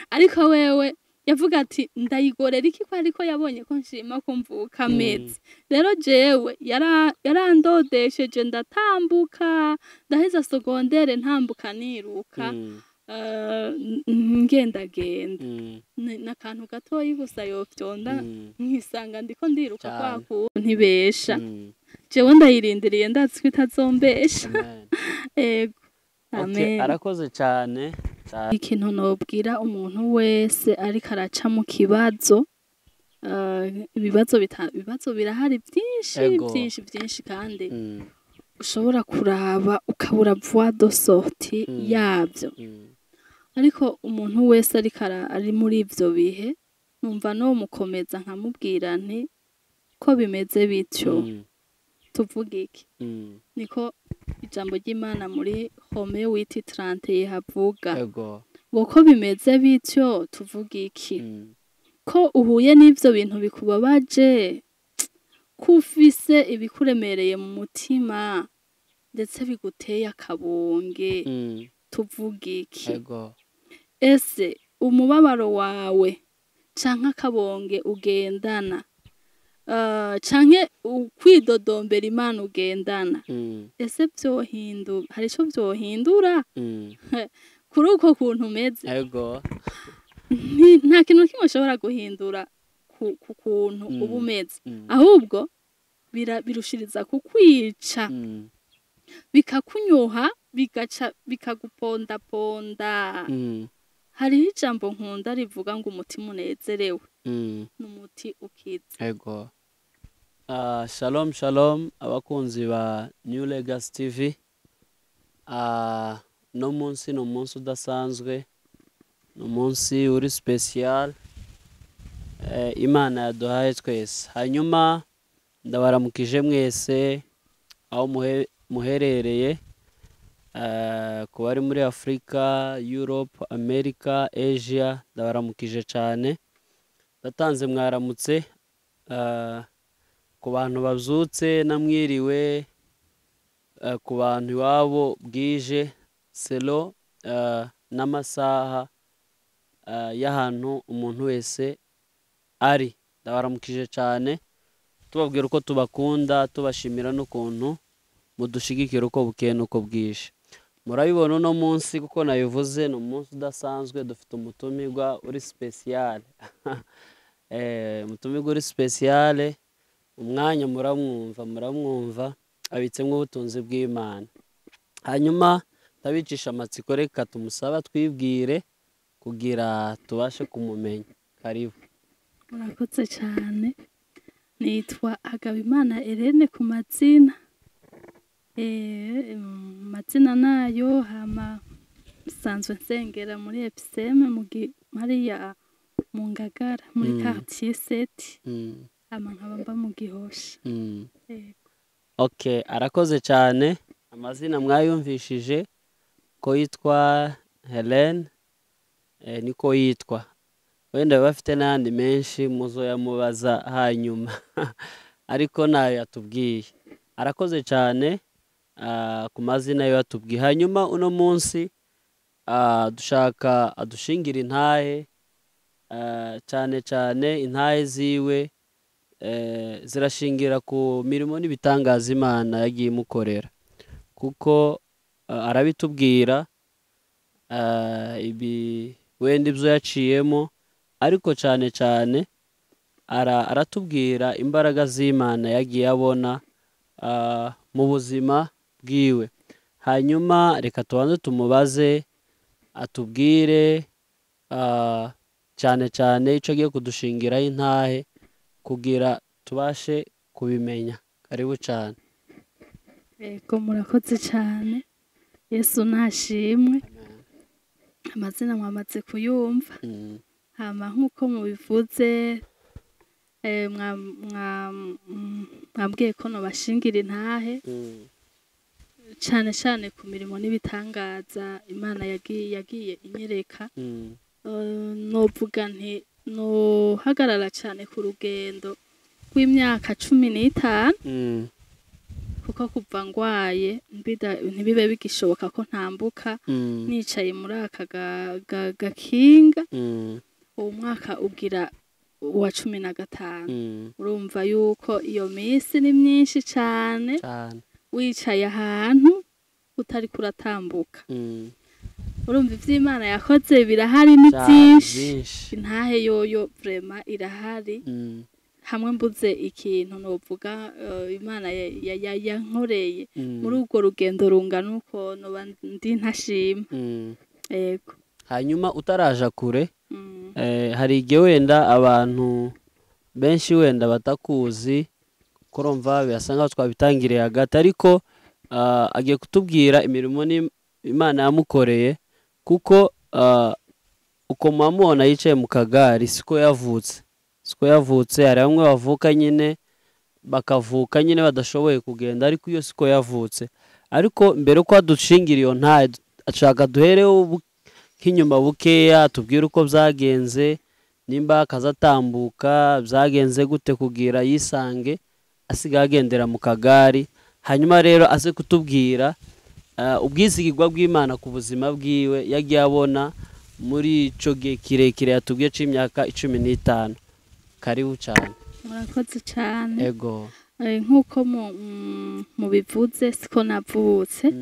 Ariko wewe yavuga ati ndayigorera iki, ko ariko yabonye ko nshima ko mvuka meze. Rero jewe yarandodesheje, ndatambuka, ndaheza secondaire ntambuka niruka, ngendagenda. N'akantu gatoyi gusa yofyonda, nkisanga ndiko ndiruka kwa kuntu ntibesha. Jewe ndayirindiriye, ndazi ko itazombesha. Amen. Ego. Okay, amen. Arakoze cyane cyane. Ikintu nobwira umuntu wese ariko araca mu kibazo, ibibazo ibibazo birahari byinshi, byinshi byinshi, kandi ushobora kuraba ukabura voie de sortie yabyo. Ariko umuntu wese ariko ari muri ivyo bihe, numva no mukomeza nkamubwira nti ko bimeze bityo, tuvuge iki? Niko ijambo ry'Imana muri Romains 8:30 havuga ngo ko bimeze bityo, tuvuge iki? Ko uhuye n'ivyo bintu bikubabaje, ko ufise ibikuremereye mu mutima, ndetse biguteye akabonge, tuvuge iki? Ese umubabaro wawe canke akabonge ugendana, canke ukwidodombera Imana ugendana, ese vyohindura, hari ico vyohindura kuri uko kuntu umeze? Nta kintu na kimwe ushobora guhindura ku kuntu uba umeze, ahubwo birushiriza kukwica, bikakunyoha, bigaca bikagupondaponda. Hariho ijambo nkunda rivuga ngo umutima unezerewe n'umuti ukiza. Ego. Shalom shalom abakunzi ba New Legacy TV. No munsi ni umunsi udasanzwe, ni umunsi uri special, Imana yaduhaye twese. Hanyuma ndabaramukije mwese aho muherereye, ku bari muri Afurika, Europe, America, Asia, ndabaramukije cyane. Ndatanze mwaramutse, ku bantu babyutse namwiriwe, ku bantu iwabo bwije, selon n'amasaha y'ahantu umuntu wese ari. Ndabaramukije cyane, tubabwira uko tubakunda, tubashimira n'ukuntu mudushigikira uko bukeye n'uko bwije. Murabibona uno munsi, kuko nabivuze, ni umunsi udasanzwe. Dufite umutumirwa uri spécial, umutumirwa uri spécial. Umwanya muramwumva, abitsemo ubutunzi bw'Imana. Hanyuma ndabicisha amatsiko, reka tumusaba twibwire kugira tubashe kumumenya. Karibu. Murakoze cyane. Nitwa Hagabimana Irene ku mazina, mazina nayo. Hama nsanzwe nsengera muri EPCM hariya mu Ngagara, muri quartier 7. Hama nkaba mba mu Gihosha. Yego. Okay, arakoze cyane. Amazina mwayumvishije ko yitwa Helen, niko yitwa. Wenda bafite n'ayandi menshi muzoyamubaza hanyuma, ariko nayo yatubwiye. Arakoze cyane ku mazina yo yatubwiye. Hanyuma uno munsi dushaka adushingira intahe, cyane cyane intahe ziwe zirashingira ku mirimo n'ibitangaza Imana yagiye imukorera, kuko arabitubwira, ibi wenda ibyo yaciyemo, ariko cyane cyane aratubwira imbaraga z'Imana yagiye abona mu buzima bwiwe. Hanyuma reka tubanze tumubaze atubwire, cyane cyane icyo agiye kudushingiraho intahe kugira tubashe kubimenya. Karibu cyane. Yego, murakoze cyane. Yesu nashimwe. Amazina mwamaze kuyumva. Hama nk'uko mubivuze, mwambwiye ko nobashingira intahe, cyane cyane ku mirimo n'ibitangaza Imana yagiye inyereka. Novuga nti nohagarara cyane ku rugendo rw'imyaka 15. Kuko kuva ngwaye ntibibe bigishoboka ko ntambuka, nicaye muri aka gakinga. Uwo mwaka ugira uwa 15. Urumva yuko iyo minsi ni myinshi cane Cane. wicaye ahantu utariko uratambuka. Urumva ivy'Imana yakoze birahari, ni Cane, vyinshi. Vyinshi. Intahe yoyo vraiment irahari. Hamwe mbuze ikintu novuga Imana yankoreye muri urwo rugendo rungana uko, noba ndi ntashima. Yego. Hanyuma utaraja kure, hari igihe wenda abantu benshi wenda batakuzi, kurumva birasa nkaho twabitangiriye hagati, ariko agiye kutubwira imirimo Imana yamukoreye, kuko uko mubona yicaye mu kagari siko yavutse, siko yavutse. Hari bamwe bavuka nyine, bakavuka nyine badashoboye kugenda, ariko iyo siko yavutse. Ariko mbere uko adushingira iyo ntahe, ashaka duhereho nk'inyuma bukeya, tubwire uko byagenze, nimba akazatambuka byagenze gute kugira yisange asigaye agendera mu kagari. Hanyuma rero aze kutubwira ubwizigirwa bw'Imana ku buzima bwiwe yagiye abona muri ico gihe kirekire yatubwiye c'imyaka 15. Karibu cyane. Murakoze cyane. Ego. Nk'uko mubivuze, siko navutse.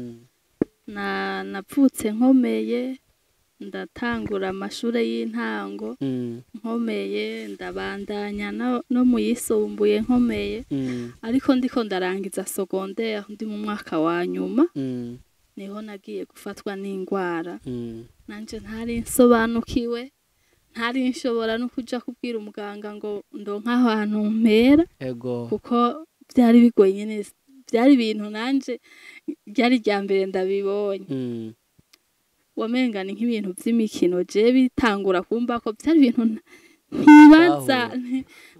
Navutse nkomeye, ndatangura amashure y'intango nkomeye, ndabandanya no mu yisumbuye nkomeye, ariko ndiko ndarangiza secondaire, ndi mu mwaka wa nyuma, niho nagiye gufatwa n'ingwara. Nanje ntari nsobanukiwe, ntari nshobora no kuja kubwira umuganga ngo ndonke ahantu mpera, kuko byari bigoye nyene, byari ibintu nanje ryari rya mbere ndabibonye. Wamenga ni nk'ibintu vy'imikino. Je bitangura kumva ko byari ibintu ntibaza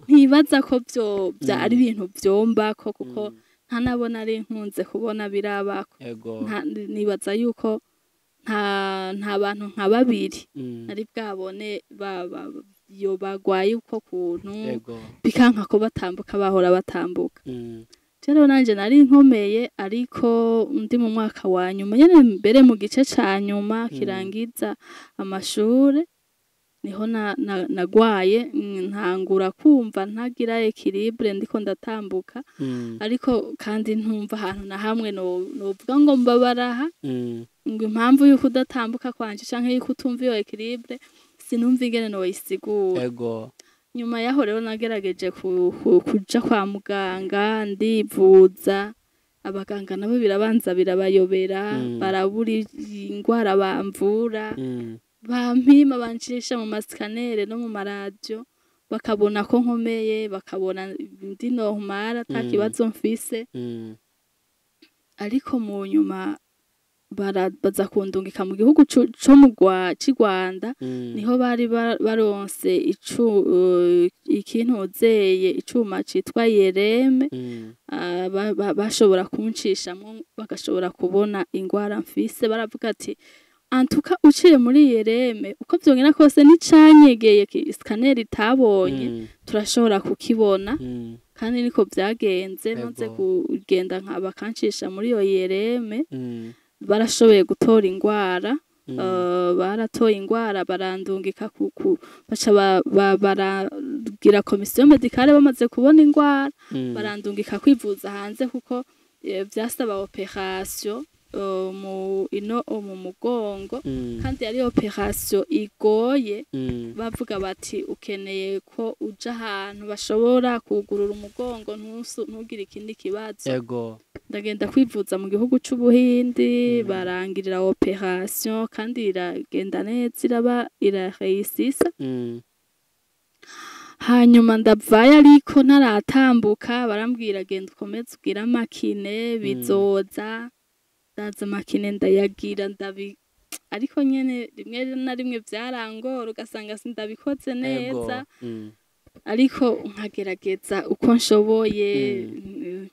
ntibaza ko byo byari ibintu vyombako, kuko ntanabona ari nkunze kubona birabako. Nibaza yuko nta bantu nka babiri nari bwabone yo bagwaye uko kuntu, bikanka ko batambuka bahora batambuka. Rero nanje nari nkomeye, ariko ndi mu mwaka wa nyuma nyene, mbere mu gice ca nyuma kirangiza amashure, niho nagwaye, ntangura kumva ntagira équilibre ndiko ndatambuka, ariko kandi ntumva ahantu na hamwe novuga ngo mbabaraha, ngo impamvu yuko udatambuka kwanje canke yuko utumva iyo équilibre, sinumva ingene noyisigura. Nyuma yaho rero nagerageje kuja kwa muganga, ndivuza. Abaganga nabo birabanza birabayobera, barabura ingwara bamvura. Bampima, bancisha mu ma scanner no mu maradiyo, bakabona ko nkomeye, bakabona ndi normal, ata kibazo mfise. Ariko mu nyuma baza kundungika mu gihugu co mu c'i Rwanda. Niho bari baronse ikintuzeye, icuma citwa IRM. Bashobora kuncishamwo, bagashobora kubona ingwara mfise. Baravuga ati: "Antuka uciye muri IRM, uko vyogenda kose n'icanyegeye scanner itabonye, turashobora kukibona." Kandi niko vyagenze. Maze kugenda nka bakancisha muri iyo IRM, barashoboye gutora ingwara. Baratoye ingwara, barandungika baca baragira commission médicale. Bamaze kubona ingwara, barandungika kwivuza hanze, kuko vyasaba opération mu ino mu mugongo, kandi yari opération igoye. Bavuga bati: "Ukeneye ko uja ahantu bashobora kugurura umugongo, ntugire ikindi kibazo." Ndagenda kwivuza mu gihugu c'Ubuhindi, barangirira opération kandi iragenda neza, iraba irareusisa. Hanyuma ndavayo, ariko ntaratambuka. Barambwira: "Genda ukomeze ugire ama kiné, bizoza." Ndaza ama kiné ndayagira, ariko nyene rimwe na rimwe vyarangora, ugasanga sindabikoze neza, ariko nkagerageza uko nshoboye.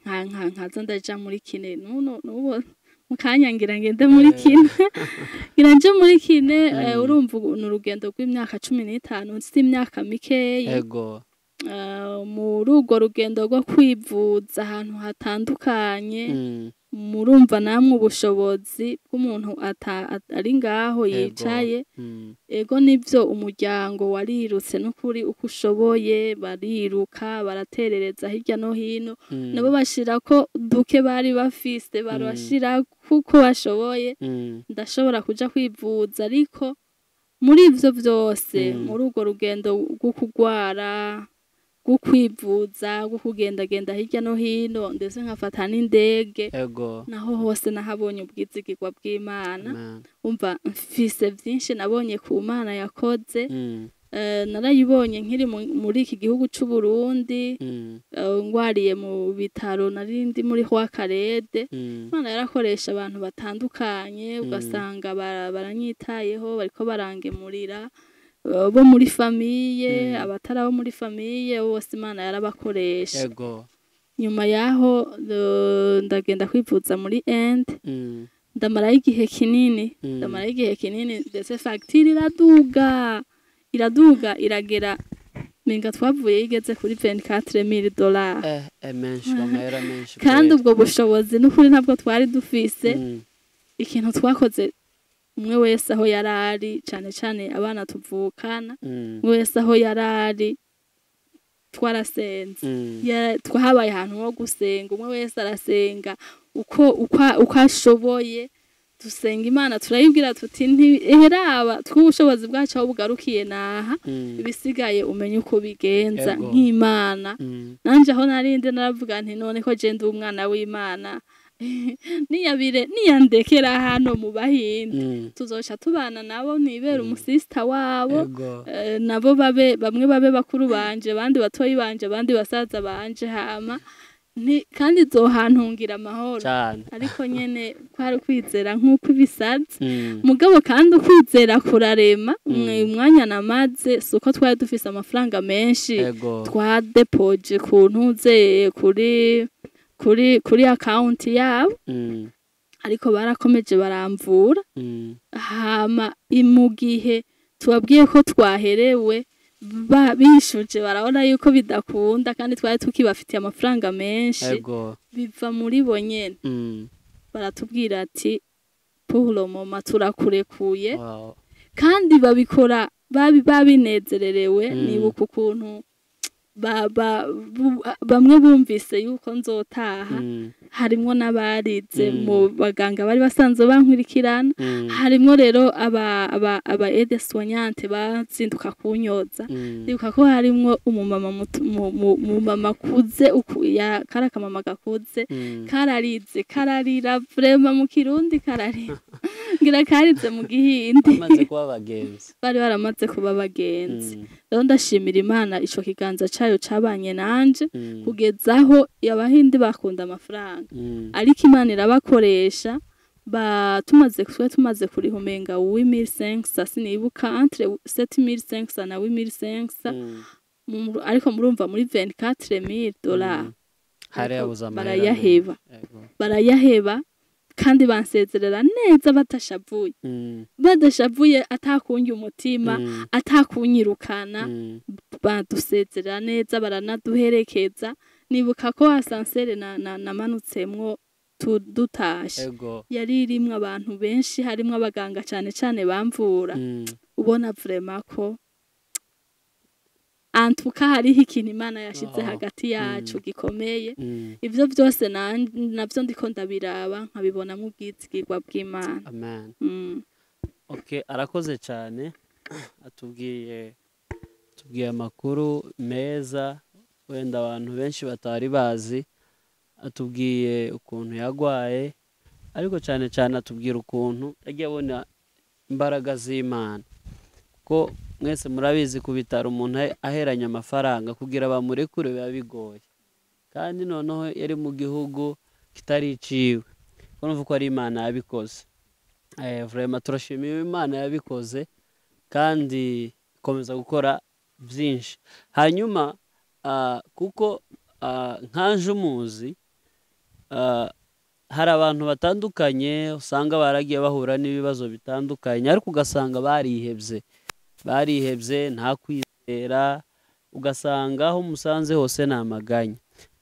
Nkaza ndaja muri kiné. Nuno nubu mukanya ngira ngende muri kiné, ngira nje muri kiné. Urumva ubu ni urugendo rw'imyaka 15, si imyaka mikeyi. Muri urwo rugendo rwo kwivuza ahantu hatandukanye, murumva namwe ubushobozi bw'umuntu ari ngaho yicaye. Ego nivyo, umuryango warirutse n'ukuri uko ushoboye, bariruka baraterereza hirya no hino, nabo bashirako duke bari bafise, barashira kuko bashoboye. Ndashobora kuja kwivuza, ariko muri ivyo vyose, muri urwo rugendo rwo kugwara, rwo kwivuza, rwo kugendagenda hirya no hino, ndetse nkafata n'indege, naho hose nahabonye ubwizigirwa bw'Imana. Amen. Umva, mfise vyinshi nabonye ku Mana yakoze. Narayibonye nkiri muri iki gihugu c'u Burundi, ngwariye mu bitaro, nari ndi muri Roi Khaled. Imana yarakoresha abantu batandukanye, ugasanga baranyitayeho, bariko barangemurira, bo muri famille, abatari abo muri famille bose Imana yarabakoresha. Nyuma yaho ndagenda kwivuza muri Inde, ndamarayo igihe kinini, ndamarayo igihe kinini, ndetse fagitire iraduga, iraduga, iragera menga twavuye igeze kuri 24,000 dollars. Menshi, amahera menshi Kandi kweli. ubwo bushobozi n'ukuri ntabwo twari dufise. Ikintu twakoze, umwe wese aho yarari, cane cane abana tuvukana, umwe wese aho yarari twarasenze. Twahabaye ahantu ho gusenga, umwe wese arasenga uko ashoboye, dusenga Imana, turayibwira tuti: "Ntiheraba tw'ubushobozi bwacu aho bugarukiye naha, ibisigaye umenye uko bigenza nk'Imana." Nanje aho narinde naravuga nti: "None ko je ndi umwana w'Imana, niyabire niyandekera hano mu Bahinde, tuzoca tubana nabo, nibera umusista wabo, nabo babe bamwe, babe bakuru banje, abandi batoyi banje, abandi basaza banje, hama kandi zohantungira amahoro." Cyane. Ariko nyene kwari ukwizera nk'uko ibisazi. Mugabo kandi ukwizera kurarema. Umwanya namaze, si uko twari dufise amafaranga menshi, twadepoje ku ntuze kuri account yabo, ariko barakomeje baramvura. Hama mu gihe tubabwiye ko twaherewe, bishuje barabona yuko bidakunda, kandi twari tukibafitiye amafaranga menshi. Biva muri bo nyene, baratubwira ati: "Pour le moment turakurekuye." Kandi babikora babinezererewe. Nibuka ukuntu bamwe bumvise yuko nzotaha, harimwo n'abarize mu baganga bari basanzwe bankurikirana, harimwo rero aba aide soignante bazinduka kunyoza. Ndibuka ko harimwo umumama umumama akuze, kari akamama gakuze, kararize, kararira vraiment mu Kirundi, kararira, ngira karize mu Gihindi. Bamaze kuba abagenzi. Bari baramaze kuba abagenzi. Rero ndashimira Imana ico kiganza cayo cabanye nanje kugeza aho. Abahindi bakunda amafaranga, ariko Imana irabakoresha. Ba tumaze twe tumaze kuriha umenga 8500, sinibuka, entre 7500 na 8500. Ariko murumva muri 24,000 dollars. Hari Ariko yabuze amahera barayaheba. Menshi. Ego. Barayaheba kandi bansezerera neza batashavuye, badashavuye, atakunye umutima, atakunyirukana. Badusezerera neza, baranaduherekeza. Nibuka ko ascenseur namanutsemwo dutashe, yari irimwo abantu benshi, harimwo abaganga cane cane bamvura. Ubona vraiment ko antuka hariho ikintu Imana yashize hagati yacu gikomeye. Ivyo vyose navyo ndiko ndabiraba nkabibonamo ubwizigirwa bw'Imana. Amen. Okay, arakoze cyane, atubwiye amakuru meza wenda abantu benshi batari bazi. Atubwiye ukuntu yagwaye, ariko cyane cyane atubwira ukuntu yagiye abona imbaraga z'Imana, kuko mwese murabizi, ku bitaro umuntu aheranye amafaranga kugira bamurekure biba bigoye, kandi noneho yari mu gihugu kitari iciwe. Urumva ko ari Imana yabikoze. Vraiment turashimira Imana yabikoze kandi ikomeza gukora byinshi. Hanyuma kuko nkanje umuzi, hari abantu batandukanye usanga baragiye bahura n'ibibazo bitandukanye, ariko ugasanga barihebye, barihebye, nta kwizera. Ugasanga aho umusanze hose ni amaganya,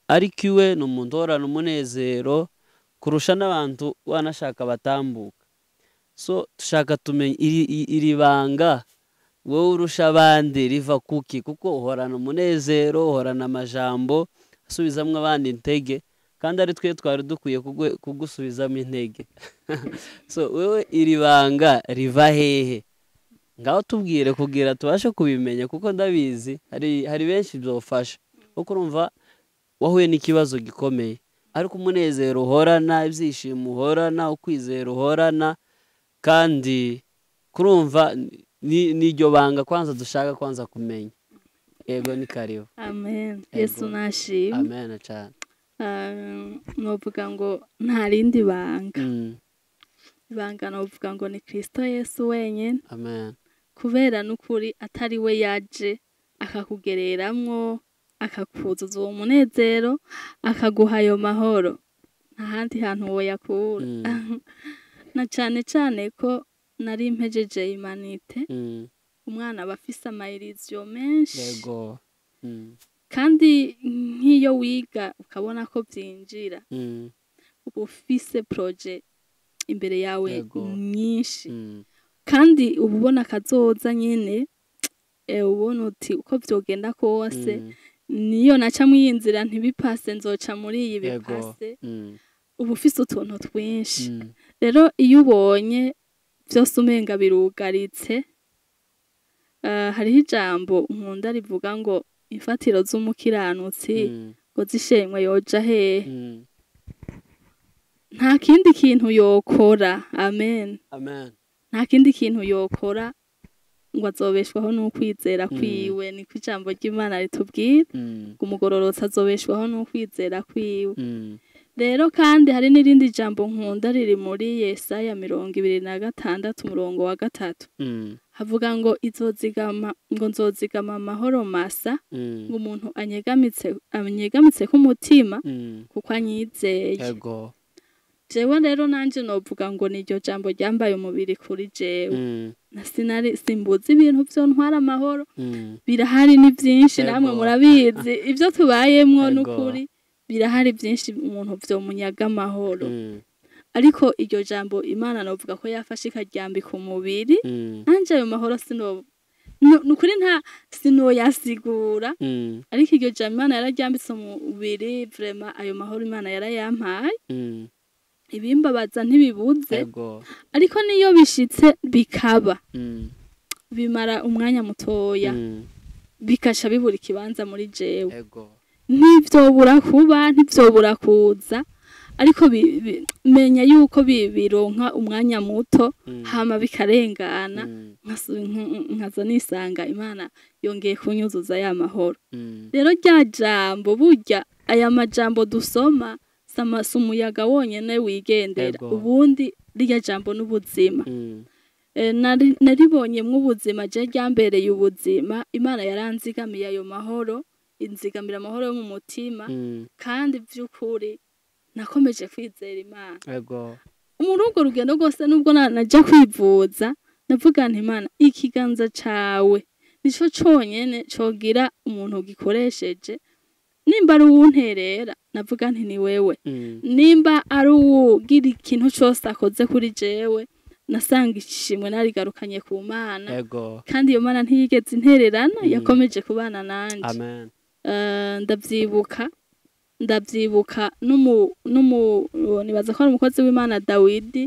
ariko iwe ni umuntu uhorana umunezero kurusha n'abantu wanashaka batambuka. So dushaka tumenye iri banga wowe urusha abandi riva kuki, kuko uhorana umunezero, uhorana amajambo asubizamwo abandi intege, kandi ari twe twari dukwiye kugusubizamo intege. So wewe iri banga riva hehe? Ngaho tubwire kugira tubashe kubimenya, kuko ndabizi hari benshi byofasha. Kuko urumva wahuye n'ikibazo gikomeye, ariko umunezero uhorana, ibyishimo uhorana, ukwizera uhorana, kandi kurumva n'iryo banga kwanza dushaka kwanza kumenya. Yego, ni karibu. Amen. Yesu nashimwe. Amen cyane. Novuga ngo nta rindi banga. Ibanga novuga ngo ni Kristo Yesu wenyine. Amen. Kubera n'ukuri atari we yaje akakugereramwo, akakuzuza uwo munezero, akaguha ayo mahoro, nta handi hantu woyakura. Na cane cane ko nari mpejeje humanité, umwana aba afise ama illusions menshi. Yego. Kandi nk'iyo wiga ukabona ko vyinjira, uba ufise projet imbere yawe nyinshi, kandi uba ubona akazoza nyene, ubona uti uko vyogenda kose, niyo naca mw'iyi nzira ntibipase, nzoca muri iyi bipase. Uba ufise utuntu twinshi. Rero iyo ubonye vyose umenga birugaritse, hariho ijambo nkunda rivuga ngo imfatiro z'umukiranutsi ngo zishemwe yoja hehe? Nta kindi kintu yokora. Amen. Amen. Nta kindi kintu yokora ngo azobeshwaho n'ukwizera kwiwe. Niko ijambo ry'Imana ritubwira, ngo umugororotsi azobeshwaho n'ukwizera kwiwe. Rero kandi hari n'irindi jambo nkunda riri muri Yesaya 26 umurongo wa 3. Havuga ngo izozigama, ngo nzozigama amahoro masa, ngo umuntu anyegamitse k'umutima, kuko anyizeye. Jewe rero nanje novuga ngo niryo jambo ryambaye umubiri kuri jewe. Na sinari simbuzi ibintu vyo ntwara amahoro. Birahari ni vyinshi, namwe murabizi ivyo tubayemwo. N'ukuri birahari byinshi umuntu vyo munyaga amahoro. Ariko iryo jambo Imana novuga ko yafashe ikaryambika umubiri. Nanje ayo mahoro sino nukuri nta sinoyasigura, ariko iryo jambo Imana yararyambitse umubiri. Vraiment ayo mahoro Imana yarayampaye. Ibimbabaza ntibibuze, ariko niyo bishitse bikaba, bimara umwanya mutoya, bikasha bibura ikibanza muri jewe. Ntivyobura kuba, ntivyobura kuza, ariko menya yuko bironka umwanya muto, hama bikarengana, nkaza nisanga Imana yongeye kunyuzuza ya mahoro. Rero rya jambo, burya aya majambo dusoma si umuyaga wonyene wigendera. Ubundi rirya jambo n'ubuzima. Naribonyemwo ubuzima, je ryambereye ubuzima. Imana yaranzigamiye ayo mahoro, inzigamira amahoro yo mu mutima. Kandi vy'ukuri nakomeje kwizera Imana muri urwo rugendo rwose. Nubwo naja kwivuza, navuga nti: "Imana, ikiganza cawe nico conyene cogira umuntu gikoresheje. Nimba ari uwunterera, navuga nti ni wewe. Nimba ari uwugira ikintu cose akoze kuri jewe." Nasanga ishimwe narigarukanye ku Mana. Kandi iyo Mana ntiyigeze intererana, yakomeje kubana nanje. Amen. Ndavyibuka n'umu nibaza ko ari umukozi w'Imana Dawidi,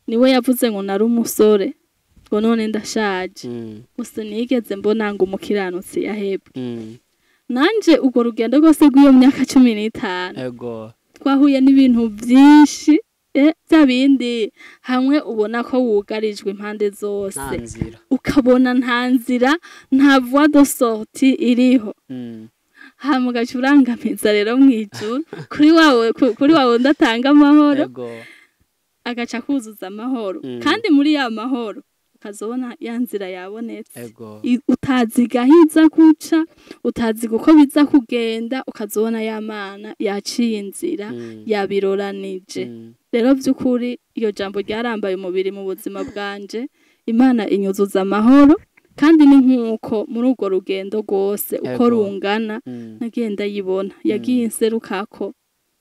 niwe yavuze ngo nari umusore, ngo none ndashaje, gusa nigeze mbona ngo umukiranutsi yahebwe. Nanje urwo rugendo rwose rw'iyo myaka 15, twahuye n'ibintu vyinshi, bya bindi hamwe ubona ko wugarijwe impande zose, nta nzira, ukabona nta nzira, nta voie de sortie iriho. Hama ugaca urangamiza rero mw'ijuru kuri wawe ndatanga amahoro, agaca kuzuza amahoro. Kandi muri ya mahoro ukazobona ya nzira yabonetse. Utaziga aho iza guca, utaziga uko biza kugenda, ukazobona ya Mana yaciye inzira, yabiroranije. Rero vy'ukuri iyo jambo ryarambaye umubiri mu buzima bwanje. Imana inyuzuza amahoro. Kandi ni nk'uko muri urwo rugendo rwose uko Ego. rungana nagiye ndayibona, yagiye inserukako,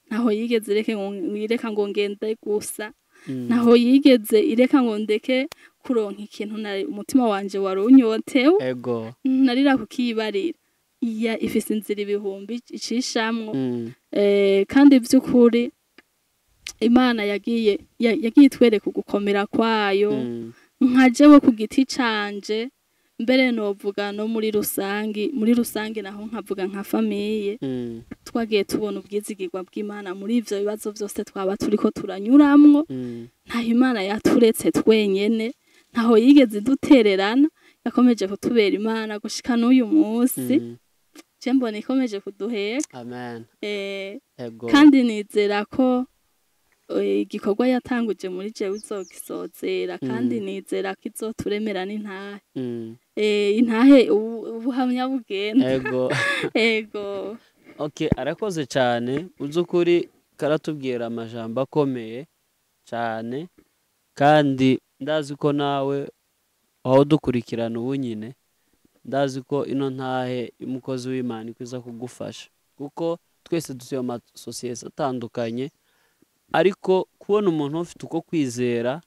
ntaho yigeze ireke ngo ireka ngo ngende gusa, ntaho yigeze ireka ngo ndeke kuronka ikintu nari umutima wanje wari unyotewe. Ego. Narira kukibarira, iya ifise inzira ibihumbi icishamwo. Kandi vy'ukuri Imana yagiye yagiye itwereka ugukomera kwayo. Nka jewe ku giti canje, mbere novuga no muri rusangi, muri rusange naho nkavuga nka famille, twagiye tubona ubwizigirwa bw'Imana muri ivyo bibazo vyose twaba turiko turanyuramwo. Ntaho Imana yaturetse twenyene, ntaho yigeze idutererana, yakomeje kutubera Imana gushika n'uyu munsi. Je mbona ikomeje kuduheka. Amen. Ego. Kandi nizera ko igikorwa yatanguje muri jewe izogisozera, kandi nizera ko izoturemera n'intahe. Intahe ubuhamya bugenda. Ego. Ego. Okay, arakoze cyane. Uzukuri karatubwira amajambo akomeye cyane, kandi ndazi ko nawe aho dukurikirana ubu nyine, ndazi ko ino ntahe umukozi w'Imana ikwiza kugufasha, kuko twese dutuye mu masosiyete atandukanye, ariko kubona umuntu ufite uko kwizera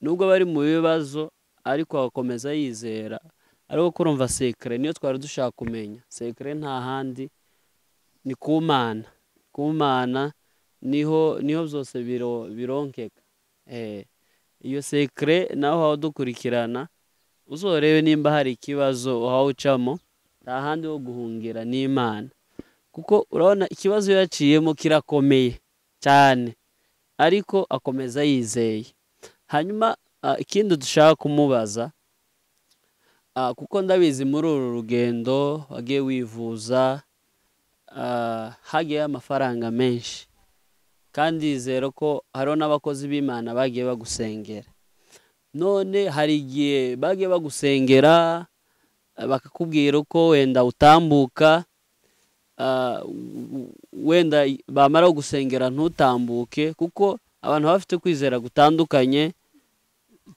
nubwo bari mu bibazo ariko agakomeza yizera, ariko kurumva secret niyo twari dushaka kumenya. Secret nta handi, ni ku Mana. Ku Mana niho byose bironkeka. Iyo secret naho aho dukurikirana uzorebe nimba hari ikibazo aho ucamo, nta handi ho guhungira ni Imana, kuko urabona ikibazo yaciyemo kirakomeye cyane, ariko akomeza yizeye. Hanyuma ikindi dushaka kumubaza, kuko ndabizi muri uru rugendo wagiye wivuza, hagiye amafaranga menshi, kandi yizera ko hariho n'abakozi b'Imana bagiye bagusengera. None hari igihe bagiye bagusengera bakakubwira uko wenda utambuka, wenda bamara gusengera ntutambuke, kuko abantu bafite kwizera gutandukanye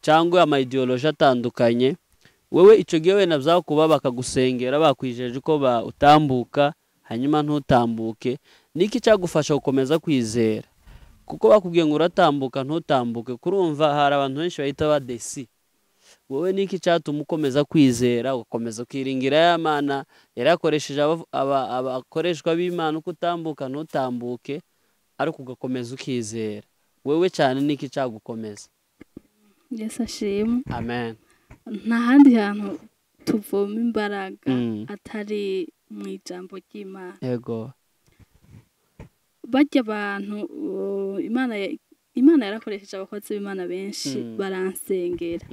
cyangwa ama ideology atandukanye. Wewe ico gihe wenda byakuba bakagusengera bakwijeje uko utambuka, hanyuma ntutambuke, niki cyagufasha gukomeza kwizera? Kuko bakubwiye ngo uratambuka ntutambuke, kurumva hari abantu benshi bahita badesi. Wowe niki cyatuma ukomeza kwizera, ugakomeza kwiringira ya Mana yarakoresheje abakoreshwa b'Imana uko utambuka ntutambuke, ariko ugakomeza ukizera? Wewe cyane niki cyagukomeza? Yesu ashimwe. Amen. Nta handi hantu tuvoma imbaraga atari mu ijambo ry'Imana. Ego. Barya abantu Imana yarakoresheje abakozi b'Imana benshi baransengera.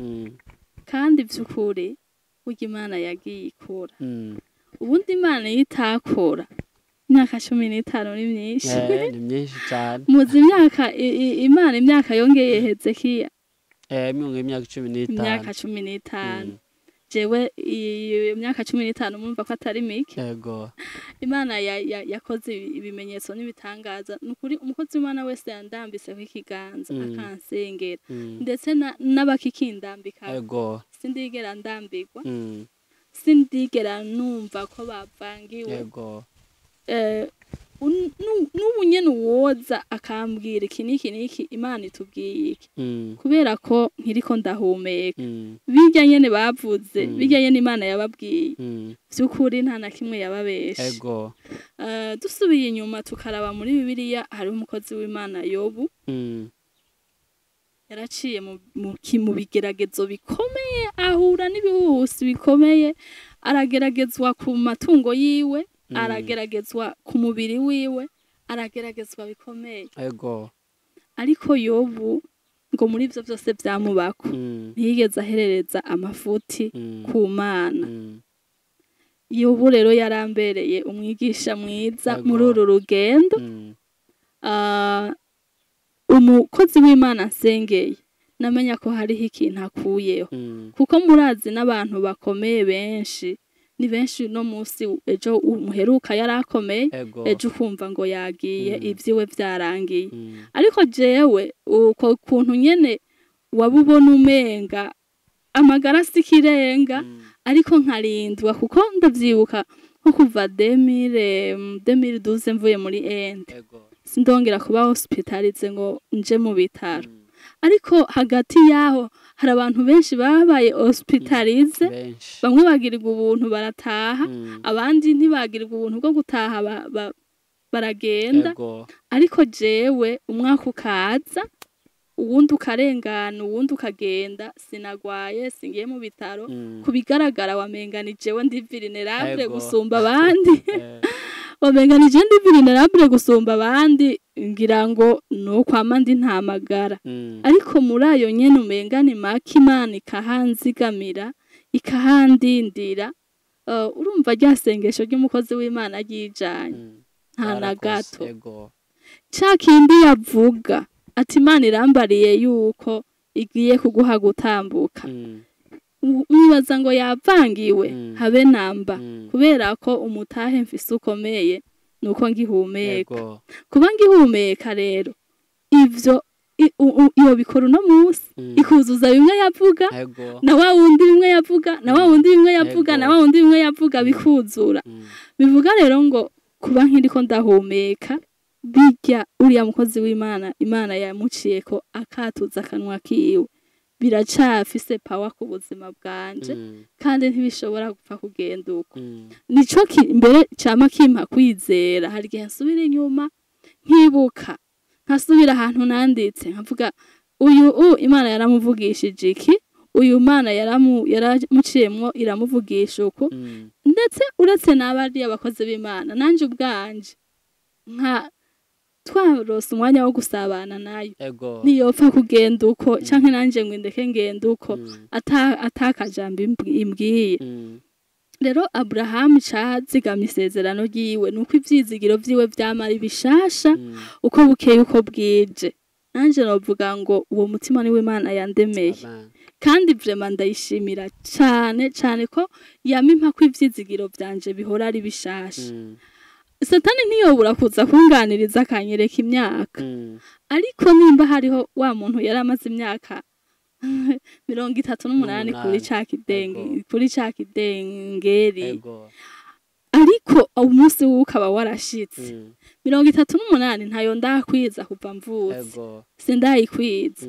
Kandi vy'ukuri burya Imana yagiye ikora. Ubundi Imana iyo itakora, imyaka 15 ni myinshi. Ni myinshi cyane. Muzi imyaka Imana imyaka yongeye Hezekiya. Imyaka 15. Imyaka 15. Jewe iyo myaka 15 mumva ko atari mike. Ego. Imana yakoze ibimenyetso n'ibitangaza. Nukuri umukozi w'Imana wese yandambise ikiganza akansengera, ndetse n'abakikindambika. Ego. Sindigera ndambirwa. Sindigera numva ko bavangiwe. Ego. N'ubu nyene uwoza akambwira iki n'iki n'iki, Imana itubwiye iki, kubera ko nkiriko ndahumeka, birya nyene bavuze, birya nyene Imana yababwiye, vy'ukuri nta na kimwe yababeshe. Ego. Dusubiye inyuma tukaraba muri Bibiliya, hari umukozi w'Imana Yobu. Yaraciye mu bigeragezo bikomeye, ahura n'ibihuhusi bikomeye, arageragezwa ku matungo yiwe, arageragezwa ku mubiri wiwe, arageragezwa bikomeye. Ego. Ariko Yobu ngo muri ivyo vyose vyamubako, ntiyigeze aherereza amafuti ku Mana. Yobu rero yarambereye umwigisha mwiza muri uru rugendo. Umukozi w'Imana nsengeye, namenya ko hariho ikintu akuyeho, kuko murazi n'abantu bakomeye benshi, ni benshi no munsi ejo umuheruka yarakomeye, ejo ukumva ngo yagiye, ivyiwe vyarangiye. Ariko jewe uko kuntu nyene wabubona umenga Amagara si ikirenga, ariko nkarindwa, kuko ndavyibuka nko kuva 2012 mvuye muri Inde, sindongera kuba hospitalisé ngo nje mu bitaro. Ariko hagati yaho hari abantu benshi babaye hospitalisé. Benshi. Bamwe bagirirwa ubuntu barataha, abandi ntibagirirwa ubuntu bwo gutaha, baragenda. Ariko jewe umwaka ukaza, uwundi ukarengana, uwundi ukagenda, sinagwaye, singiye mu bitaro. Ku bigaragara wamenga ni jewe ndi vulnérable gusumba abandi. Wamenga ni jewe ndi vulnérable gusumba abandi, ngira ngo nukwama ndi ntamagara. Ariko muri ayo nyene umenga ni make, Imana ikahanzigamira, ikahandindira. Urumva rya sengesho ry'umukozi w'Imana ryijanye, nta na Warakoze. gato. Ca kindi yavuga ati: "Imana irambariye yuko igiye kuguha gutambuka." Mwibaza ngo yavangiwe? Habe namba. Kubera ko umutahe mfise ukomeye nuko ngihumeka. Kuba ngihumeka rero, ivyo iyo bikora uno munsi, ikuzuza bimwe yavuga, na wa wundi bimwe yavuga, na wa wundi bimwe yavuga, na wa wundi bimwe yavuga, bikuzura. Bivuga rero ngo kuba nkiriko ndahumeka, bijya uriya mukozi w'Imana Imana yamuciyeko akatuza akanwa kiwe, biracafise power ku buzima bwanje, kandi ntibishobora gupfa kugenda uko. Nico mbere cama kimpa kwizera. Hari igihe nsubira inyuma nkibuka, nkasubira ahantu nanditse, nkavuga: "Uyu Imana yaramuvugishije iki, uyu Imana yaramuciyemwo iramuvugisha uku." Ndetse uretse n'abariya abakozi b'Imana, nanje ubwanje nka twarose umwanya wo gusabana nayo, ntiyopfa kugenda uko, canke nanje ngo indeke ngenda uko, atakajambo imbwiye. Rero Aburahamu cazigamye isezerano ryiwe nuko ivyizigiro vyiwe vyamara bishasha uko bukeye uko bwije. Nanje novuga ngo uwo mutima niwe Imana yandemeye. Amen. Kandi vraiment ndayishimira cane cane ko yamimpa ko ivyizigiro vyanje bihora ari bishasha. Satani ntiyobura kuza kunganiriza akanyereka imyaka, ariko nimba hariho wa muntu yari amaze imyaka 38 kuri ca kidenge, kuri ca kidengeri, ariko umunsi wiwe ukaba warashitse, 38 ntayo ndakwiza kuva mvutse. Sindayikwiza.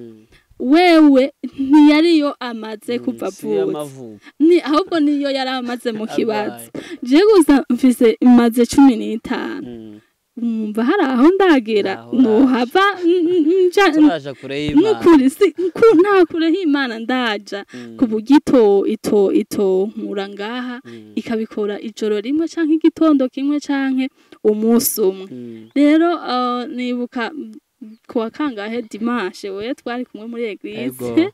Wewe ntiyariyo amaze kuva Si avutse. Y'amavuko. Ni ahubwo niyo yari amaze mu kibazo. Arwaye. Je gusa mfise imaze 15. Mwumva hari aho ndagera? Ntaho. Nohava nja Turaja kure y'Imana. Nukuri si nta kure h'Imana ndaja, ku buryo ito ito ito nkura ngaha, ikabikora ijoro rimwe canke igitondo kimwe canke umunsi umwe. Rero nibuka kuwa kangahe, dimanche, we twari kumwe muri église,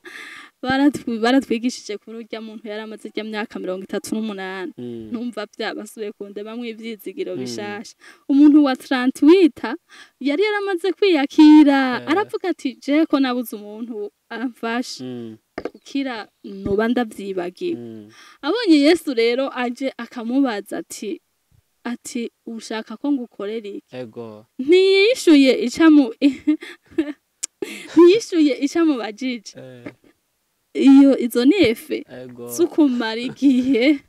baratwigishije kuri urya muntu yari amaze irya myaka 38. Numva byabasubiye kundemamwo ivyizigiro bishasha. Umuntu wa 38 yari yaramaze kwiyakira, aravuga ati: "Je ko nabuze umuntu amfasha gukira, noba ndavyibagiwe." Abonye Yesu rero aje akamubaza ati: "Ushaka ko ngukorera iki?" Ntiyishuye icamubajije. Iyo izo ni effets zo kumara igihe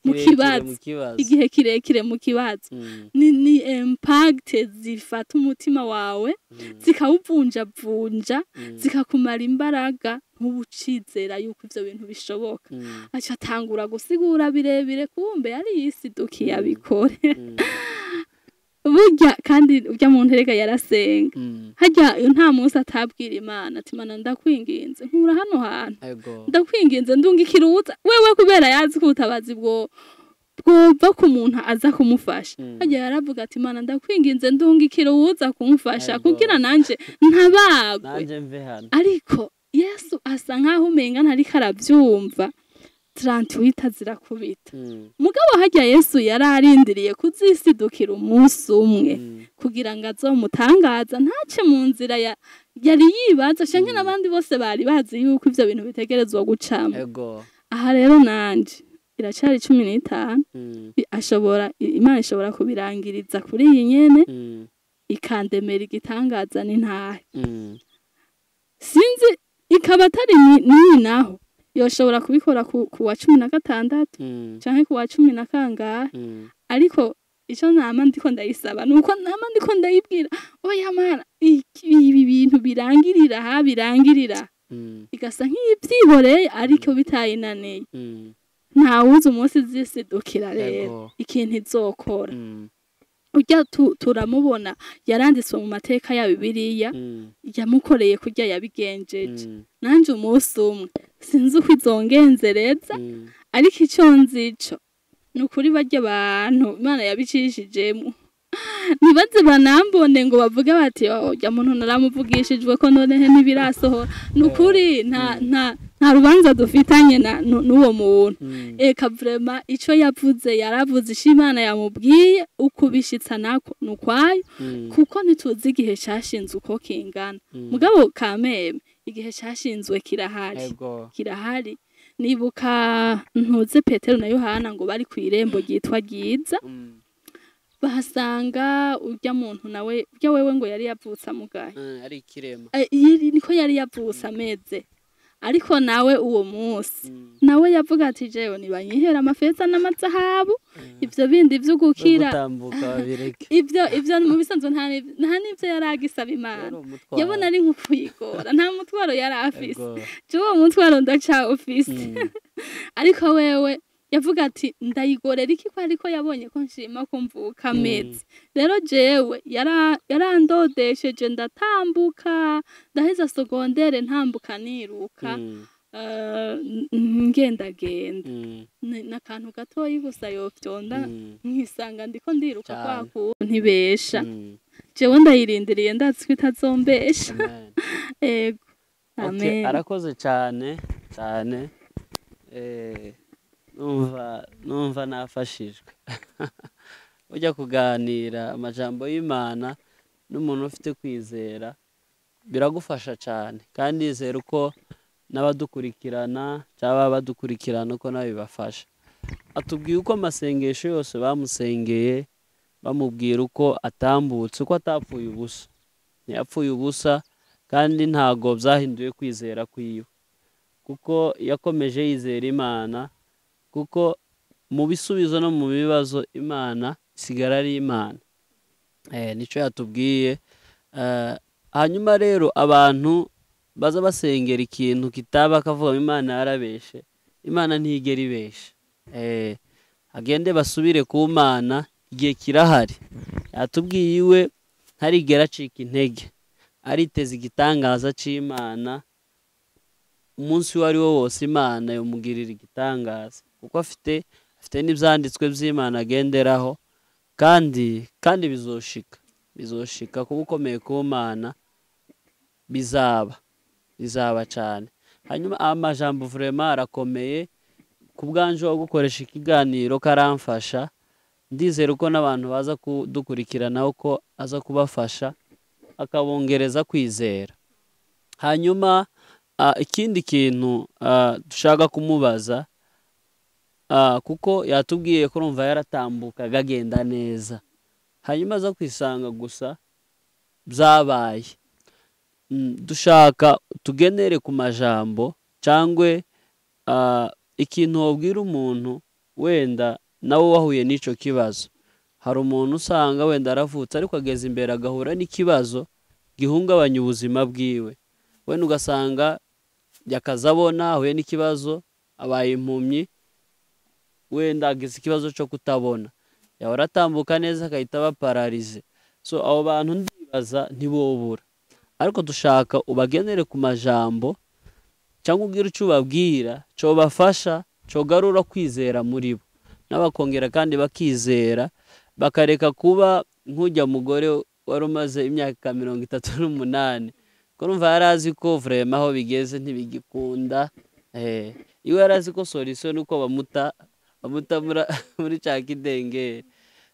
mu Kirekire. kibazo. Mu kibazo. Igihe kirekire mu kibazo, ni impact zifata umutima wawe, zikawuvunjavunja, zikakumara imbaraga, ntubucizera yuko ivyo bintu bishoboka. Aca atangura gusigura birebire, kumbe yari yisidukiye abikore. Burya kandi urya muntu erega yarasenga. Harya nta munsi atabwira Imana ati: "Mana, ndakwinginze, nkura hano hantu, ndakwinginze ndungikira uwuza wewe," kubera yazi ko ubutabazi bwo bwova ku muntu aza kumufasha. Harya yaravuga ati: "Mana, ndakwinginze, ndungikira uwuza kumufasha, kugira nanje ntabagwe, nanje mve hano." Ariko Yesu asa nkaho umenga ntariko aravyumva. 38 zirakubita. Mugabo harya Yesu yari arindiriye kuzisidukira umunsi umwe, kugira ngo azomutangaza, ntace mu nzira yari yibaza canke n'abandi bose bari bazi yuko ivyo bintu bitegerezwa gucamo. Aha rero nanje iracari 15. Ashobora, Imana ishobora kubirangiriza kuri iyi nyene, ikandemera igitangaza n'intahe. Sinzi, ikaba atari niyi naho. Yoshobora kubikora ku wa 16 canke ku wa cumi na kangahe. Ariko ico nama ndiko ndayisaba nuko nama ndiko ndayibwira: "Oya Mana, ibi bintu birangirira aha, birangirira." Igasa nk'ivyihoreye, ariko bitayinaniye. Ntawuzi umunsi zisidukira rero ikintu izokora. Urya turamubona, yaranditswe mu mateka ya Bibiliya. Yamukoreye kurya yabigenjeje. Nanje umunsi umwe sinzi uko izongenzereza, ariko ico nzi co ni ukuri, barya bantu Imana yabicishijemo ntibaze banambone ngo bavuge bati: "Oh, urya muntu naramuvugishijwe ko nonehe ntibirasohora." Ni ukuri nta rubanza dufitanye n'uwo muntu. Eka, vraiment, ico yavuze yaravuze, ico Imana yamubwiye ukubishitsa nako ni ukwayo, kuko ntituzi igihe cashinzwe uko kingana. Mugabo kameme igihe cashinzwe kirahari. Kirahari. Nibuka ntuze Petero na Yohana ngo bari ku irembo ryitwa Ryiza, bahasanga urya muntu nawe, urya wewe ngo yari yavutse amugaye. Ari ikirema. Niko yari yavutse ameze, ariko nawe uwo munsi nawe yavuga ati: "Jewe nibanyihera amafeza n'amazahabu, ivyo bindi vyo gukira gutambuka babireke." Ivyo mu bisanzwe nta n'ivyo yari agisaba Imana. Yari umutwaro. Yabona ari nko kuyigora, nta mutwaro yari afise. Jewe uwo mutwaro ndacawufise. Ariko wewe yavuga ati: "Ndayigorera iki ko ariko yabonye ko nshima ko mvuka ameze?" Rero jewe yarandodesheje ndatambuka, ndaheza secondaire ntambuka niruka, ngendagenda. N'akantu gatoyi gusa yofyonda, nkisanga ndiko ndiruka kwa kuntu ntibesha. Jewe ndayirindiriye, ndazi ko itazombesha. Amen. Ego. Okay, Amen. arakoze cyane cyane. Numva nafashijwe. Ujya kuganira amajambo y'Imana n'umuntu ufite kwizera biragufasha cyane, kandi nizera uko n'abadukurikirana cyangwa badukurikirana uko nawe bibafasha. Atubwiye uko amasengesho yose bamusengeye, bamubwira uko atambutse, uko atapfuye ubusa, ntiyapfuye ubusa, kandi ntago byahinduye kwizera kwiwe, kuko yakomeje yizera Imana, kuko mu bisubizo no mu bibazo Imana isigara ari Imana. Nicyo yatubwiye. Hanyuma rero abantu baza basengera ikintu kitaba, akavuga ngo Imana yarabeshe. Imana ntigera ibesha. Agende basubire ku Mana, igihe kirahari. Yatubwiye iwe ntarigera acika intege, ariteze igitangaza c'Imana. Umunsi uwo ari wo wose Imana yamugirira igitangaza, kuko afite n'ibyanditswe by'Imana agenderaho, kandi bizoshika kuba ukomeye ku Mana, bizaba cyane. Hanyuma amajambo vraiment arakomeye. Ku bwanje wo gukoresha ikiganiro karamfasha, ndizera ko n'abantu baza kudukurikiranaho ko aza kubafasha, akabongereza kwizera. Hanyuma ikindi kintu dushaka kumubaza, kuko yatubwiye ko urumva yaratambukaga agenda neza, hanyuma aza kwisanga gusa byabaye. Dushaka tugenere ku majambo cyangwa ikintu wabwira umuntu wenda nawe wahuye n'icyo kibazo. Hari umuntu usanga wenda aravutse, ariko ageze imbere agahura n'ikibazo gihungabanya ubuzima bwiwe, wenda ugasanga yakazabona ahuye n'ikibazo, abaye impumyi, wenda agize ikibazo cyo kutabona, yahora atambuka neza agahita aba paralysé. So abo bantu ndibaza ntibobura, ariko dushaka ubagenere ku majambo cyangwa ubwire icyo ubabwira cyobafasha, cyogarura kwizera muri bo, n'abakongera kandi bakizera, bakareka kuba nk'ujya mugore wari umaze imyaka 38, ko urumva yari azi ko vraiment aho bigeze ntibigikunda. Iwe yari azi ko solution nuko bamuta muri cya kidengeri.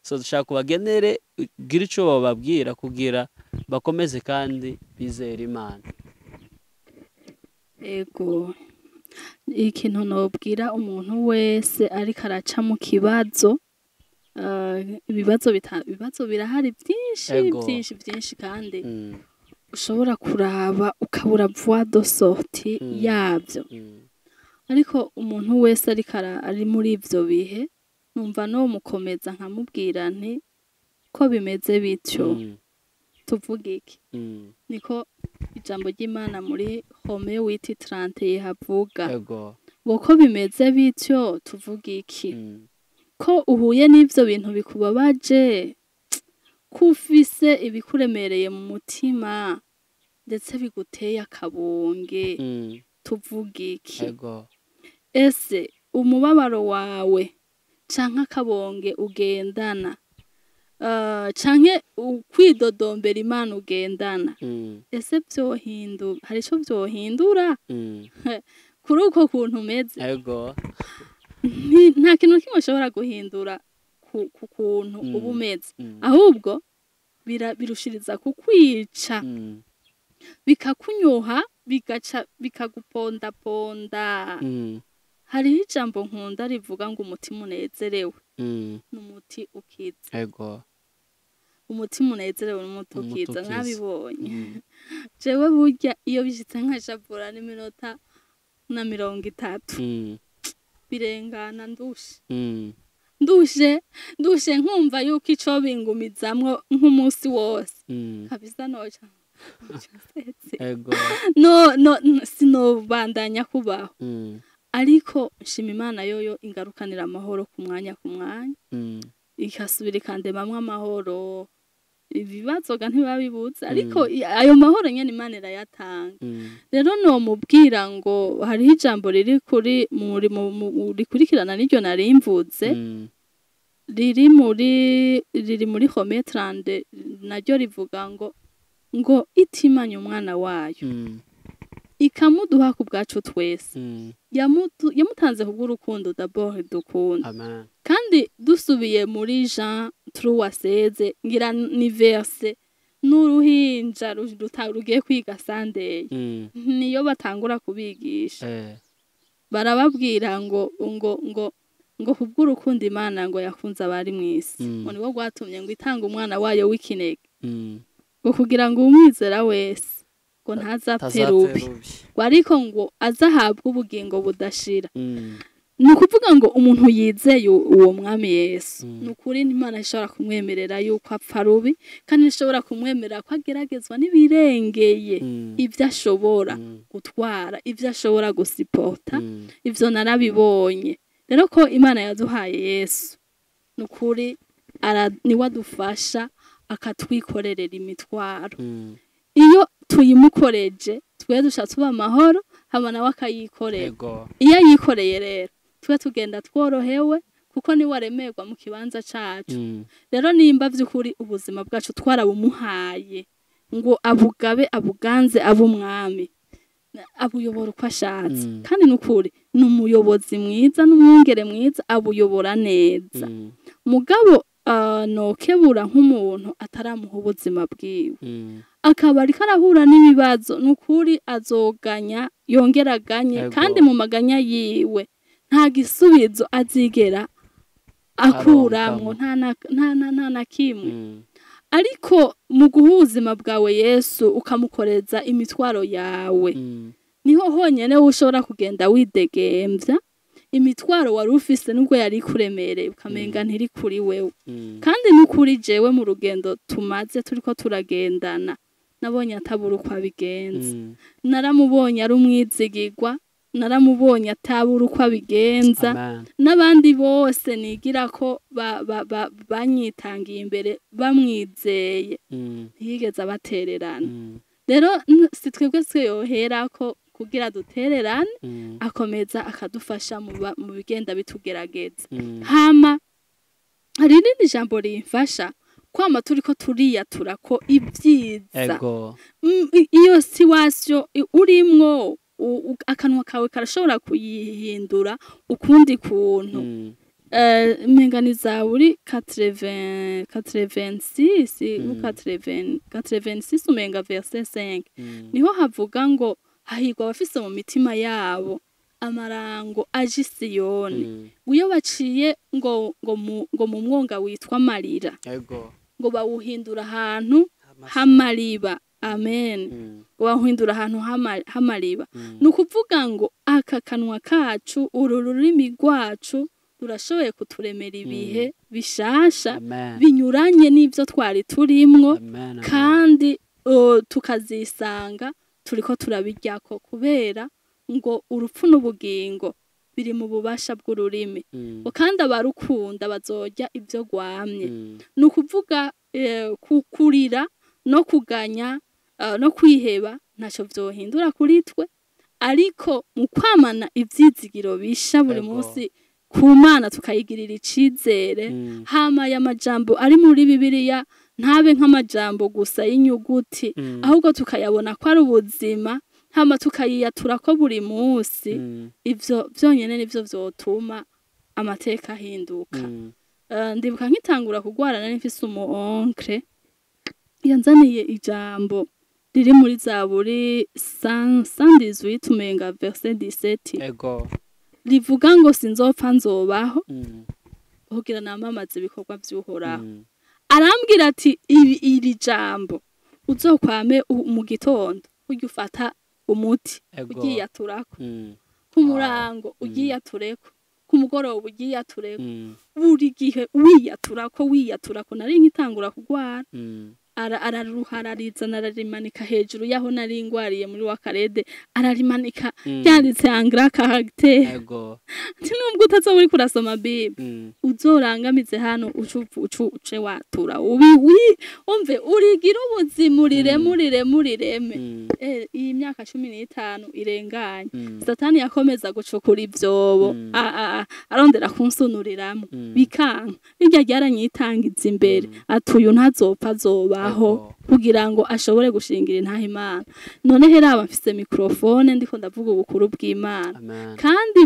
So dushaka ubagenere, ugire icyo bababwira kugira bakomeze kandi bizere Imana. Ego, ikintu nobwira umuntu wese ariko araca mu kibazo, ibibazo birahari byinshi, byinshi byinshi, kandi ushobora kuraba ukabura voie de sortie yabyo. Ariko umuntu wese ariko ari muri ivyo bihe, numva no mukomeza nkamubwira nti ko bimeze bityo, tuvuge iki? Niko ijambo ry'Imana muri Romains 8:30 havuga ngo ko bimeze bityo tuvuge iki? Ko uhuye n'ivyo bintu bikubabaje, ko ufise ibikuremereye mu mutima ndetse biguteye akabonge, tuvuge iki? Ese umubabaro wawe canke akabonge ugendana, canke ukwidodombera Imana ugendana, ese vyohindura, hari ico vyohindura kuri uko kuntu umeze? Nta kintu na kimwe ushobora guhindura ku kuntu uba umeze, ahubwo birushiriza kukwica, bikakunyoha, bigaca bikagupondaponda. Hariho ijambo nkunda rivuga ngo umutima unezerewe n'umuti ukiza. Umutima unezerewe n'umuti Umuti ukiza. ukiza. Mwabibonye, jewe burya iyo bishitse nkashavura n'iminota na 30, birengana ndushe, ndushe ndushe, nkumva yuko ico bingumizamwo nk'umunsi wose, kabisa noca nsetse. No no sinobandanya kubaho. Ariko nshima Imana yoyo ingarukanira amahoro ku mwanya ku mwanya, ikasubira ikandemamwo amahoro. Ibibazo ga ntibabibuze, ariko ayo mahoro nyene Imana irayatanga. Rero nomubwira ngo hariho ijambo riri kuri muri rikurikirana n'iryo narimvuze, riri muri Romains 30, naryo rivuga ngo itimanye umwana wayo, ikamuduha ku bwacu twese, yamutanze kubw'urukundo d'abord dukunda. Amen. Kandi dusubiye muri Jean 3:16, ngira ni verset n'uruhinja rugiye kwiga Sunday, niyo batangura kubigisha, barababwira ngo kubw'urukundo Imana ngo yakunze abari mw'isi, ngo nibwo rwatumye ngo itanga umwana wayo w'ikinege, ngo kugira ngo umwizera wese ngo ntazapfe rubi, ngo ariko ngo azahabwe ubugingo budashira. Ni ukuvuga ngo umuntu yizeye uwo mwami Yesu, ni ukuri Imana ishobora kumwemerera yuko apfa rubi, kandi ishobora kumwemerera ko ageragezwa n'ibirengeye ibyo ashobora gutwara, ibyo ashobora gusipota. Ivyo narabibonye rero ko Imana yaduhaye Yesu, ni ukuri niwe adufasha akatwikorerera imitwaro. Iyo tuyimukoreje twe duca tuba amahoro, hama nawe akayikorera. Iyo ayikoreye rero twe tugenda tworohewe, kuko niwe aremerwa mu kibanza cacu. Rero nimba vy'ukuri ubuzima bwacu twarabumuhaye ngo abugabe, abuganze, abe umwami, abuyobora uko ashatse, kandi nukuri ni umuyobozi mwiza n'umwungere mwiza, abuyobora neza. Mugabo nokebura nk'umuntu ataramuha ubuzima bwiwe, akaba ariko arahura n'ibibazo, nukuri azoganya yongera aganye, kandi mu maganya yiwe nta gisubizo azigera akuramwo, nta na kimwe. Ariko mu guha ubuzima bwawe Yesu, ukamukoreza imitwaro yawe, niho honyene ushobora kugenda widegemvya, imitwaro wari ufise nubwo yari ikuremereye ukamenga ntiri kuri wewe. Kandi n'ukuri jewe mu rugendo tumaze turiko turagendana, nabonye atabura uko abigenza. Naramubonye ari umwizigirwa, naramubonye atabura uko abigenza. Amen. N'abandi bose nigira ko banyitangiye imbere bamwizeye, ntiyigeze abatererana. Rero si twebwe twe yoherako kugira dutererane, akomeza akadufasha mu bigenda bitugerageza. Hama hari irindi jambo rimfasha kwama turiko turiyatura ko ibyiza. Iyo situation urimwo, akanwa kawe karashobora kuyihindura ukundi kuntu. Menga ni Zaburi 80, 86 ou 80, 86 umenga verset 5, niho havuga ngo hahirwa abafise mu mitima yabo amarango aje i Siyoni, ngo iyo baciye ngo mu mwonga witwa amarira, ngo bawuhindura ahantu h'amariba. Amen. Wahindura ahantu h'amariba. Ni ukuvuga ngo aka kanwa kacu, uru rurimi rwacu rurashoboye kuturemera ibihe bishasha binyuranye n'ibyo twari turimwo, kandi tukazisanga turiko turabiryako, kubera ngo urupfu n'ubugingo biri mu bubasha bw'ururimi, kandi abarukunda bazorya ibyo rwamye. Ni ukuvuga kurira no kuganya no kwiheba ntacyo vyohindura kuri twe, ariko mu kwamana ivyizigiro bisha buri munsi ku Mana, tukayigirira icizere, hama aya majambo ari muri Bibiliya ntabe nk'amajambo gusa y'inyuguti, ahubwo tukayabona ko ari ubuzima, hama tukayiyatura ko buri munsi. Ivyo vyonyene nivyo vyotuma amateka ahinduka. Ndibuka nkitangura kugwara, nari mfise umu oncle yanzaniye ijambo riri muri Zaburi 118, umenga verset 17, rivuga ngo sinzopfa, nzobaho kugira namamaze ibikorwa vy'Uhoraho. Arambwira ati ibi, iri jambo uzokwame mu gitondo urya ufata umuti ugiyaturako, ku murango ugiyatureko, ku mugoroba ugiyatureko, buri gihe wiyaturako, wiyaturako. Nari nkitangura kugwara, araruharariza, ararimanika hejuru yaho nari ngwariye muri wakarede, ararimanika ryanditse en grand caractère. Ati nubwo utazoba uriko urasoma Bible, uzorangamize hano, uce uce watura ubi umve urigira ubuzima, urireme, urireme, urireme. Iyi myaka 15 irenganye, Satani yakomeza gucukura ivyobo, arondera kunsunuriramwo, bikanka. Birya ryaranyitangiza imbere, ati uyu ntazopfa, azobaho, kugira ngo ashobore gushingira intaha Imana. None heraba mfise microphone, ndiko ndavuga ubukuru bw'Imana. Amen. Kandi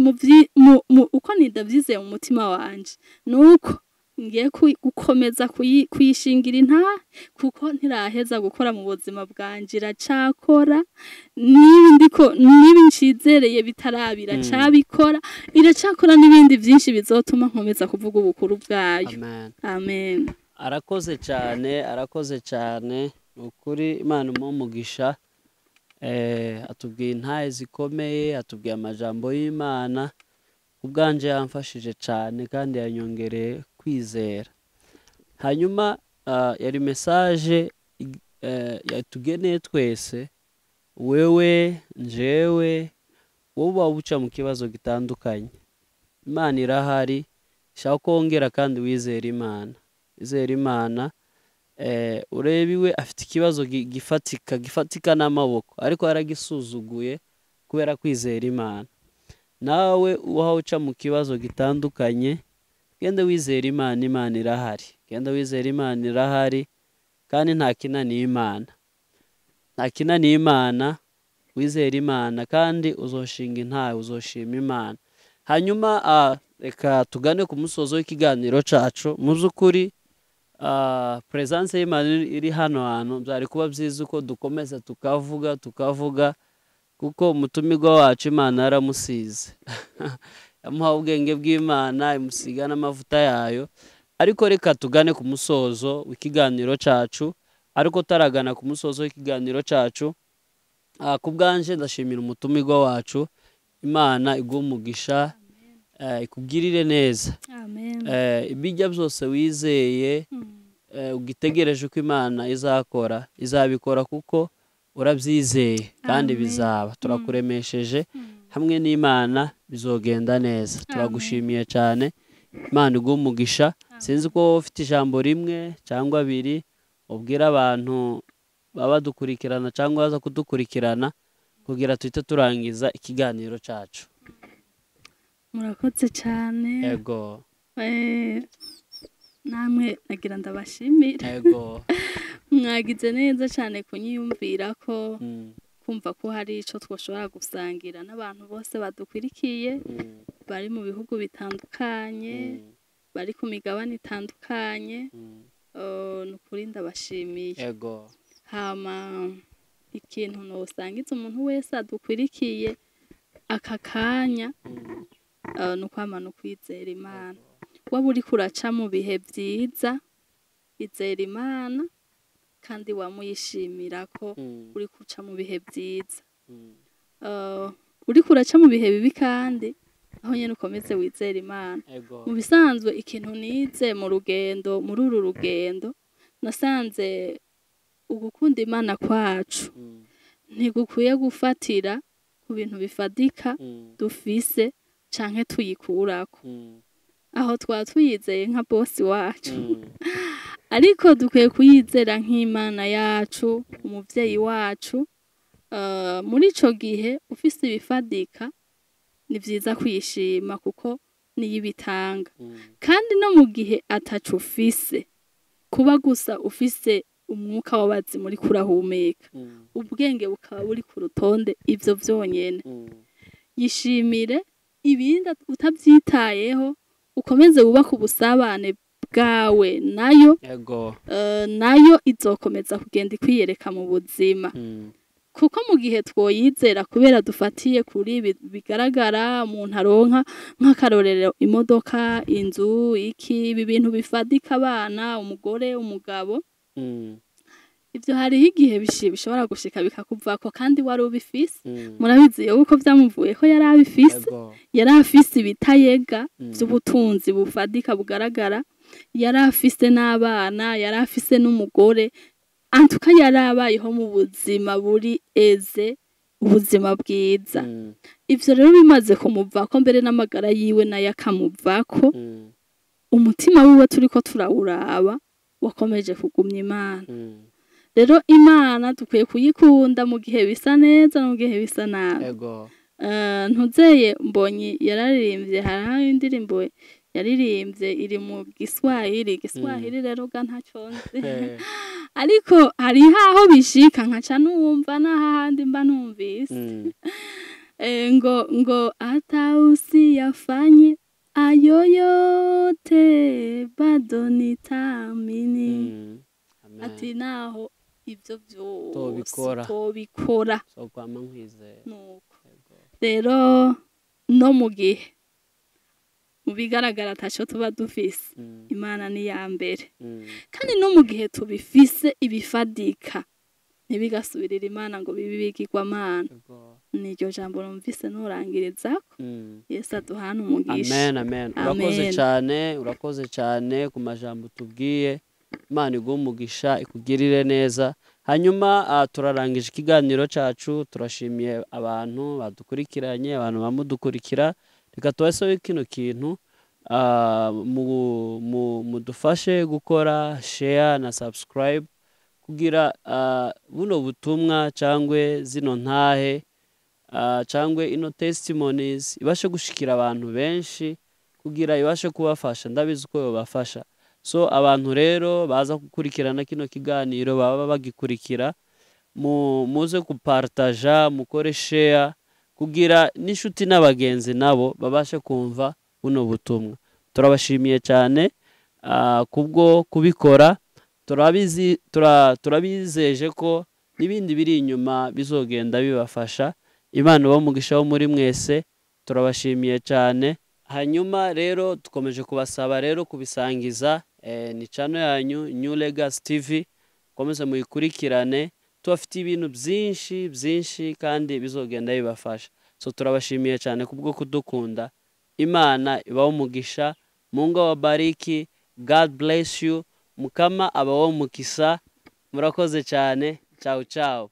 uko nidavyizeye mu mutima wanje, nuko ngiye gukomeza kuyishingira intahe, kuko ntiraheza gukora mu buzima bwanje, iracakora. Niba ndiko, niba ncizereye bitarabira, cabikora, iracakora n'ibindi vyinshi bizotuma nkomeza kuvuga ubukuru bwayo. Amen. Amen. Arakoze cyane, arakoze cyane. Ni ukuri, Imana imuhe umugisha. Atubwiye intahe zikomeye, atubwiye amajambo y'Imana. Ubwanje yamfashije cyane kandi yanyongereye kwizera. Hanyuma yari message yatugeneye twese, wewe, njewe, wowe uba uca mu kibazo gitandukanye. Imana irahari, ishaka ko wongera kandi wizera Imana, wizera Imana. Urebe iwe afite ikibazo gifatika, gifatika n'amaboko, ariko yaragisuzuguye kubera kwizera Imana. Nawe uha uca mu kibazo gitandukanye, genda wizera Imana, Imana irahari. Genda wizera Imana irahari, kandi nta kinaniye Imana, nta kinaniye Imana. Wizera Imana kandi uzoshinga intahe, uzoshima Imana. Hanyuma reka tugane ku musozo w'ikiganiro cacu. Mu by'ukuri presence y'Imana iri hano hantu, byari kuba byiza uko dukomeza tukavuga, tukavuga, kuko umutumirwa wacu Imana yaramusize, yamuhaye ubwenge bw'Imana, imusiga n'amavuta yayo. Ariko reka tugane ku musozo w'ikiganiro cacu. Ariko taragana ku musozo w'ikiganiro cacu, ku bwanje ndashimira umutumirwa wacu. Imana iguhe umugisha, ikugirire neza. Amen. Ibijya byose wizeye, ugitegereje ko Imana izakora, izabikora, kuko urabyizeye kandi Amen. bizaba. Turakuremesheje, hamwe n'Imana bizogenda neza. Turagushimiye cyane, Imana iguhe umugisha. Sinzi ko wowe ufite ijambo rimwe cyangwa abiri ubwira abantu baba badukurikirana cyangwa baza kudukurikirana, kugira tuhite turangiza ikiganiro cyacu. Murakoze cyane. Namwe nagira ndabashimira. Mwagize neza cyane kunyiyumvira ko kumva ko hari ico twoshobora gusangira n'abantu bose badukwirikiye, bari mu bihugu bitandukanye, bari ku migabane itandukanye. Ni ukuri ndabashimiye. Hama ikintu nosangiza umuntu wese adukwirikiye aka kanya, ni ukwamana ukwizera Imana. Waba uriko uraca mu bihe vyiza, izera Imana. Kandi wamuyishimira ko uri kuca mu bihe byiza. Uriko uraca mu bihe bibi kandi aho nyene ukomeze wizere Imana. Mu bisanzwe ikintu nize mu rugendo, muri uru rugendo, nasanze ugukunda Imana kwacu ntigukwiye gufatira ku bintu bifadika dufise canke tuyikurako. Aho twaba tuyizeye nka bosi wacu, ariko dukwiye kuyizera nk'Imana yacu, umuvyeyi wacu. Muri ico gihe ufise ibifadika ni vyiza kuyishima kuko niyo ibitanga. Kandi no mu gihe ataco ufise, kuba gusa ufise umwuka w'abazimu uriko urahumeka, ubwenge bukaba buri ku rutonde, ivyo vyonyene yishimire, ibindi utavyitayeho, ukomeze wubake ubusabane bwawe nayo. Nayo izokomeza kugenda ikwiyereka mu buzima. Kuko mu gihe twoyizera kubera dufatiye kuri ibi bigaragara, umuntu aronka nk'akarorero imodoka, inzu, iki, ibi bintu bifadika, abana, umugore, umugabo, ivyo hariho igihe bishobora gushika bikakuvako kandi wari ubifise. Murabizi yuko vyamuvuyeko yari abifise. Yari afise ibitayega vy'ubutunzi bufadika bugaragara, yari afise n'abana, yari afise n'umugore, antuka yari abayeho mu buzima buri eze, ubuzima bwiza. Ivyo rero bimaze kumuvako, mbere n'amagara yiwe nayo akamuvako, umutima wiwe turiko turawuraba wakomeje kugumya Imana. Rero Imana dukwiye kuyikunda mu gihe bisa neza no mu gihe bisa nabi. Ntuzeye Mbonyi yararirimbye, hariho indirimbo yaririmbye iri mu Giswahili. Giswahili rero ga ntaco nzi, ariko hariho aho bishika nkaca numva n'ahandi mba numvise. Ngo hata usiyafanye ayo yote bado nitaamini. Amen. Ati naho ivyo vyose Tobikora. tobikora, So kwama nkwizera. Nuko rero no mu gihe mu bigaragara ataco tuba dufise, Imana ni iya mbere. Kandi no mu gihe tubifise ibifadika, ntibigasubirire Imana ngo bibe ibigirwamana. Niryo jambo numvise nurangirizako. Yesu aduhane umugisha. Amen, amen. Urakoze Amen. cyane, urakoze cyane ku majambo tubwiye. Imana iguhe umugisha, ikugirire neza. Hanyuma turarangije ikiganiro cyacu, turashimiye abantu badukurikiranye, abantu bamudukurikira. Reka tubasabe kino kintu, mudufashe gukora share na subscribe kugira buno butumwa cyangwa zino ntahe cyangwa ino testimonies ibashe gushikira abantu benshi kugira ibashe kubafasha. Ndabizi ko yobafasha. So abantu rero baza gukurikirana kino kiganiro, baba bagikurikira, muze kupartaja, mukore share kugira n'inshuti n'abagenzi nabo babashe kumva buno butumwa. Turabashimiye cyane kubwo kubikora. Turabizi, turabizeje ko n'ibindi biri inyuma bizogenda bibafasha. Imana ibahe umugisha wo muri mwese. Turabashimiye cyane. Hanyuma rero dukomeje kubasaba rero kubisangiza. Ni channel yanyu New Legacy TV, komeze muyikurikirane, tubafitiye ibintu byinshi byinshi kandi bizogenda bibafasha. So turabashimiye cyane kubwo kudukunda. Imana ibahe umugisha. Mungu awabariki. God bless you. Mukama abahe umukisa. Murakoze cyane. Ciao ciao.